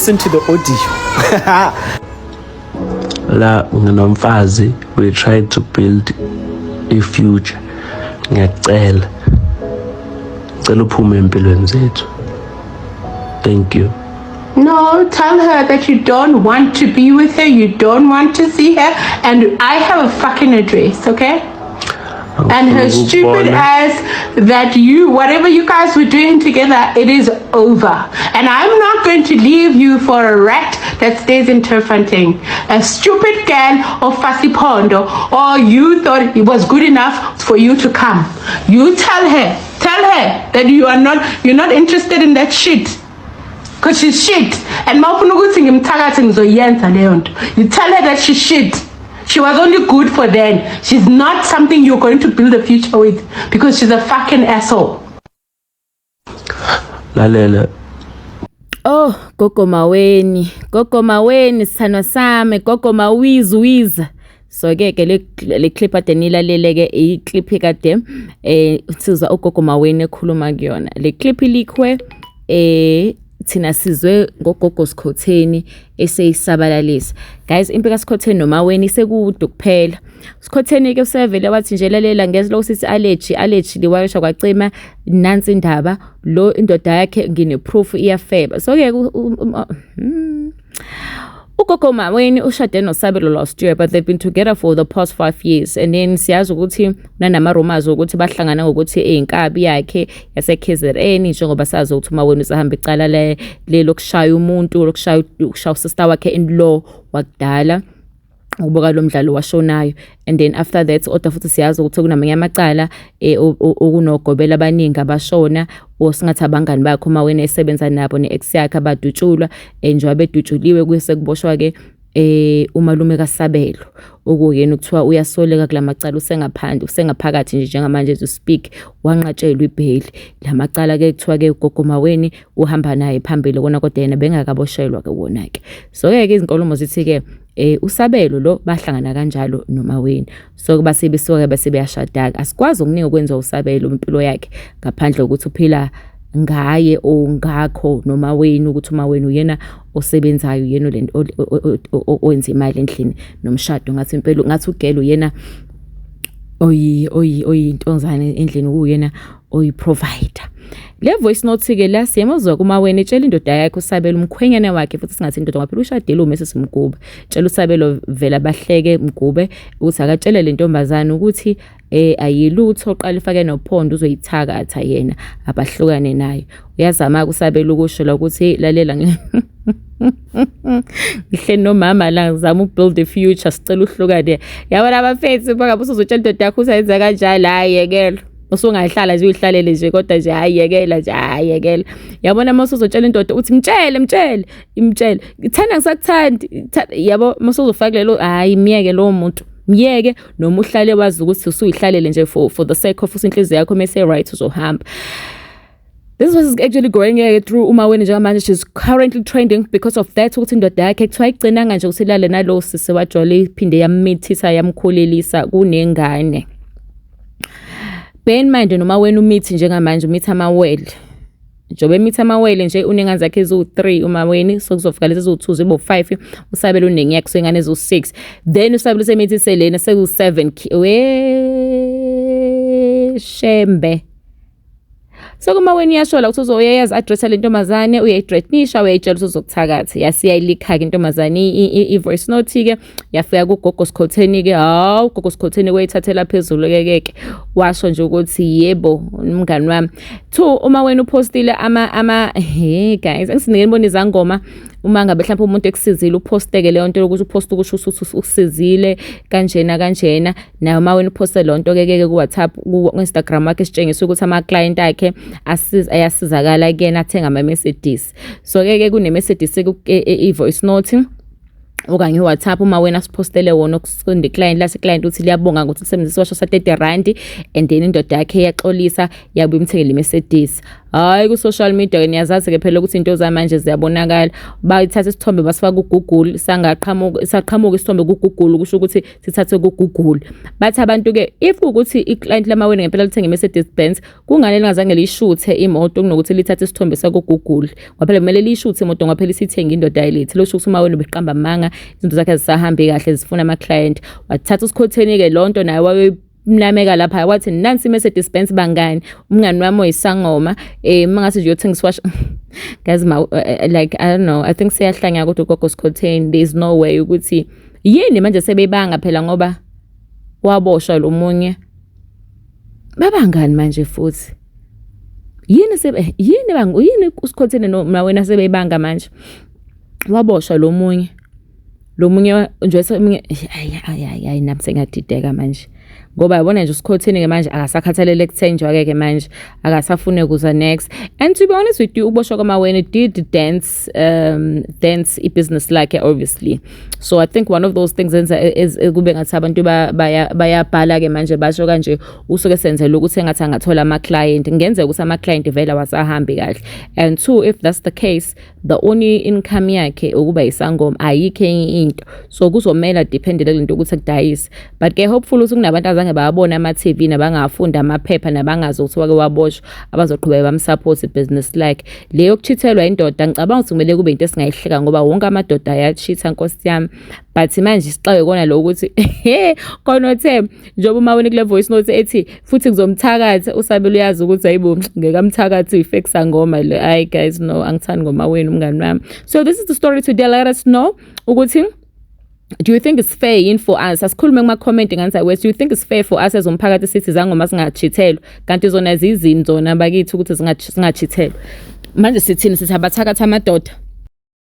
Listen to the audio. La nginomfazi, we try to build a future. Ngiyacela, cela uphume empilweni zethu. Thank you. No, tell her that you don't want to be with her, you don't want to see her, and I have a fucking address, okay? And her Angifuni stupid ukukubona. Ass that you, whatever you guys were doing together, it is over. And I'm not going to leave you for a rat that stays in Turffontein. A stupid girl or fussy pondo, or you thought it was good enough for you to come. You tell her that you're not interested in that shit. 'Cause she's shit. And mawufuna ukuthi ngimthakathe, ngizoyenza leyo nto. You tell her that she's shit. She was only good for then. She's not something you're going to build a future with because she's a fucking asshole. Lalela. Oh, Gogo Maweni, Gogo Maweni, sithandwa sami, Gogo Mawiz Wiz. So ke le clip ade nilalele ke i-clip kade sizwa uGogo Maweni ekhuluma kuyona. Le clip ilikwe, thina sizwe ngoGogo Sikhotheni eseyisabalalisa. Guys, impi kaSikhotheni noMaweni sekude kuphela. Sikhotheni ke usevele wathi nje, lalela, ngeze lokhu sithi allergy allergy liwayosha kwacima. Nansi indaba lo, indoda yakhe ngine proof iyafeba. So ke uGogo Maweni ushade noSabelo last year, but they've been together for the past 5 years. And then siyazi ukuthi kunanama-rumors ukuthi bahlangana ngokuthi eyinkabi yakhe yase-KZN, njengoba sazi ukuthi uMaweni usahamba icala le lokushaya umuntu, lokushaya, ukushaya usister wakhe in law wakudala ukubuka lo mdlalo washonayo. And then after that, kodwa futhi siyazi ukuthi kunamanye amacala okunogobela abaningi abashona, osingathi abangani bakhe uMaweni esebenza nabo ne-ex yakhe abadutshulwa. Njengoba bedutshuliwe, kuyese kuboshwa-ke umalume kaSabelo, okuyena kuthiwa uyasoleka kulamacala, usengaphandle, usengaphakathi nje njengamanje as we speak, wanqatshelwa ibheli. Lamacala ke kuthiwa ke uGogo Maweni uhamba naye phambili kona, kodwa yena bengakaboshelwa ke wona ke. So ke izinkulumo zithi ke uSabelo lo bahlangana kanjalo noMaweni, so base besuka base beyashada. Asikwazi okuningi okwenziwa uSabelo impilo yakhe ngaphandle kokuthi uphila ngaye or ngakho noMaweni, ukuthi uMaweni uyena osebenzayo, uyena lento owenza imali endlini nomshado. Ngathi impela ngathi ugela uyena oyi oyi oyintombazane endlini, kuyena oyi-provider. Le voice note ke la siyemuzwa kuMaweni etshela indoda yakhe uSabelo, umkhwenyana wakhe futhi singathi indoda ngoba phela ushadile uMrs Mgube. Tshela uSabelo vela bahleke Mgube ukuthi akatshele le ntombazane ukuthi ayilutho, qala ifake nophondo, uzoyithakatha yena, abahlukane naye. Uyazama kusabela ukusho la ukuthi, lalela, ngihleli nomama la, ngizama ukubuild a future, sicela uhlukane. Yabona abafethu, bangabe usuzotshela indoda yakho usayenza kanjalo, hayi yekela, usungahlala nje uyihlalele nje, kodwa nje hayi yekela nje, hayi yekela. Yabona uma usuzotshela indoda uthi mtshele, mtshele, imtshele, thanda ngisakuthandi, yabo, uma usuzofaka lelo, hayi myeke lowo muntu, myeke, noma uhlale wazi ukuthi usuyihlalele nje for the sake of inhliziyo yakho, mase right uzohamba. This was actually going through uMaweni njengamanje. She's currently trending because of that, ukuthi indoda yakhe kuthiwa ayigcinanga nje ukuthi ilale nalowo sisi wajwayele, iphinde yammithisa, yamkhulelisa, kunengane. Bear in mind, noma wena umithi njengamanje umithi amawele, njengoba emithi amawele nje, unengane zakhe eziwu-3 uMaweni, so kuzofika lezi eziwu-2 zibe u-5. Usabelo unengiyakhe, so ingane eziwu-6, then uSabelo usemithi selena seku-7. We shembe. So kuMaweni iyasho la ukuthi uyayazi address le ntombazane, uyayithreatenisha, uyayitshela ukuthi uzokuthakatha. Yasiyayilikhaka intombazane i-voice note ke, yafika kuGogo Sikhotheni ke. Hawu, Gogo Sikhotheni wayithathela phezulu ke ke, washo nje ukuthi yebo umngani wami. Two, uma wena upostile ama hey guys, angisinike nibone izangoma, uma ngabe mhlawumbe umuntu ekusizile, uposteke leyo nto yokuthi uposte ukusho ukuthi ukusizile kanjena kanjena. Naye uma wena uphoste leyo nto ke ke ku WhatsApp, ku Instagram wakhe, sitshengisa ukuthi ama client akhe ayasizakala kuyena, athenga ama Mercedes. So ke ke kune Mercedes i-voice note okanye i-WhatsApp uma wena siphostele wona okusonda client lase client uthi liyabonga ukuthi lisebenzisa isiwasho sa 30 rand, and then indoda yakhe iyaxolisa, yabuye imthengele iMercedes. Hhayi, ku-social media-ke niyazazi-ke phela ukuthi into zamanje ziyabonakala. Bayithatha isithombe basifaka ku-Google, sangaqhamuka, saqhamuka isithombe ku-Google, kusho ukuthi sithathwe ku-Google. Bathi abantu-ke if ukuthi i-client lamaweni ngempela lithenga i-Mercedes Benz, kungani lingazange liyishuthe imoto kunokuthi lithathe isithombe saku-Google? Ngoba phela kumele liyishuthe imoto ngoba phela isithenge indoda ayilethe. Losho ukuthi umaweni ubeqamba amanga, izinto zakhe azisahambi kahle, zifuna ama-client. Wathatha uSikhotheni-ke lonto naye wabe mnameka lapha, wathi nansi i-Mercedes Benz bangani, umngani wami oyisangoma, mangase nje uyothenga isiwasho. Guys, ma, like, I don't know, I think siyahlanya kodwa ugogo Skhotheni. There is no way ukuthi yini manje sebebanga phela, ngoba waboshwa lo munye, babangani manje futhi yini sebe yini bang yini uSikhotheni no mawena sebebanga manje, waboshwa lo munye, lo munye nje semunye. Ayi ayi ayi ayi, nami sengadideka manje ngoba yabona nje uSikhotheni ke manje akasakhathalele kuthenjwa ke manje, akasafune kuza next. And to be honest with you, ukuboshwa kwamaweni did dance dance i-business lakhe, obviously. So I think one of those things enza kube ngathi abantu bayabhala ke manje, basho kanje, usuke senzela ukuthi engathi angathola ama-client. Kungenzeka ukuthi ama-client vele awasahambi kahle. And two, if that's the case, the only income yakhe ukuba isangoma, ayikho enye into, so kuzomela dependele kulento ukuthi akudayise. But ke hopefully ukuthi kunabantu azange bayabona ama-TV, nabangafunda amaphepha, nabangazi ukuthi wake waboshwa, abazoqhubeka bamsupport ibhizinisi lakhe. Le yokuchithelwa indoda, ngicabanga ukuthi kumele kube into esingayihleka ngoba wonke amadoda ayachitha, nkosi yami. But manje sixake kona lo ukuthi khona othe njengoba uMaweni kule voice note ethi futhi ngizomthakatha uSabelo, uyazi ukuthi hayibo, ngeke amthakathe, uyi-fake sangoma le. Hayi guys, no, angithandi ngoMaweni umngani wami. So this is the story today. Let us know ukuthi do you think it's fair yini for us, asikhulume kuma-comment nganisa wes, do you think it's fair for us as umphakathi sithi zangoma singachithelwa, kanti zona zizini zona bakithi ukuthi singachithelwa? Manje sithini, sithi abathakathi amadoda?